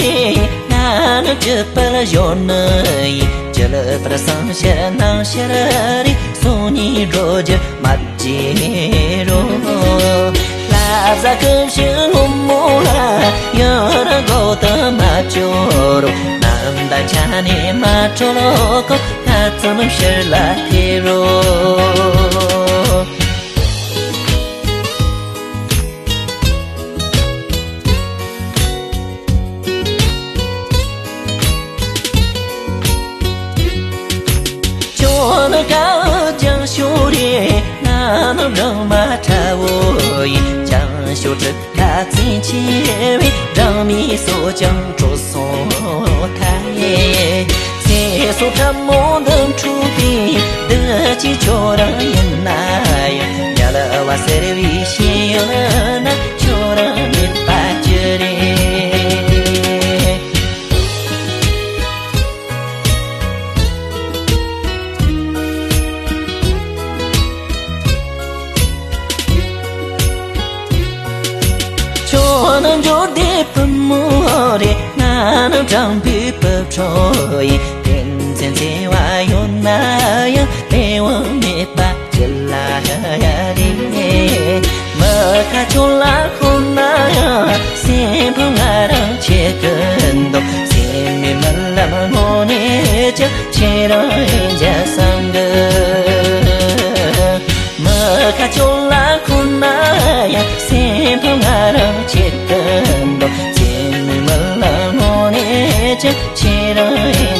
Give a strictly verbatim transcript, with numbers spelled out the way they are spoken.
རེད། ང་ནི་སྒྲིབ་པར་གཞོལ་ནི་ཡིན། སྤྱི་པར་སངས་ཤར་སྣང་ཤར་རེད། སོ་གཉིས་འགྲོ་རྒྱུ་མ་བརྗེད་རོགས། ལྷ་བཟའ་ཀུན་གཞི་སྔོན་མོ་ལ། ཡུན་རིང་གོ་དུ་མ་བཅོལ་རོགས། ནམ་ཟླ་ཆ་ནས་མ་གྲོལ་གོ། ཁ་ཙམ་ཕྱིར་ལ་ཕེབས་རོགས། ཁྱོད་ནི་དགའ་བོ་ལྗང་ཤོ་རེད། ང་ནི་སྦྲང་མ་ཁྲ་བོ་ཡིན། ལྗང་ཤོ་གྲུ་ཁ་བཙན་ཆེ་བས། སྦྲང་མའི་སོ་ཀྱང་དྲོ་སོང་ཐལ། ཚེ་སྲོག་ཕྲ་མོ་འདི་འཁྲུགས་པའི། འདི་ཅི་ཁྱོད་རང་ཡིན་ན་ཡང་། དམྱལ་བ་ཟེར་བའི་ཤེས་ཡོན་ན། ཁྱོད་རང་མེད་པ་ཅི་རེད། ཁྱོད་ནི་འབྱོར་ལྡན་བུ་མོ་རེད། ང་ནི་སྦྲང་བུའི་བུ་ཕྲུག་ཡིན། ཕན་ཚུན་བརྩེ་བ་ཡོད་ན་ཡང་། ལས་དབང་མེད་པ་ཅི་ལ་རེད། མི་ཁ་ཁྱོད་ལ་ཁོ་ན་ཡང་། སེམས་ཕམ་ང་རང་ཆེད་དུ་འདུག་སེམས་མེད་རྨི་ལམ་དངོས་གནས་ཀྱང་ཁྱེད་རང་ཡིན་འཇའ་བསམ་གི། མི་ཁ་ཁྱོད་ལ་ཁོ་ན་ཡང་། སེམས་ཕམ་ང་རང་ཆེད་དུ་འདུག་སེམས་མེད་རྨི་ལམ་དངོས་གནས་ཀྱང་ཁྱེད་རང་ཡིན་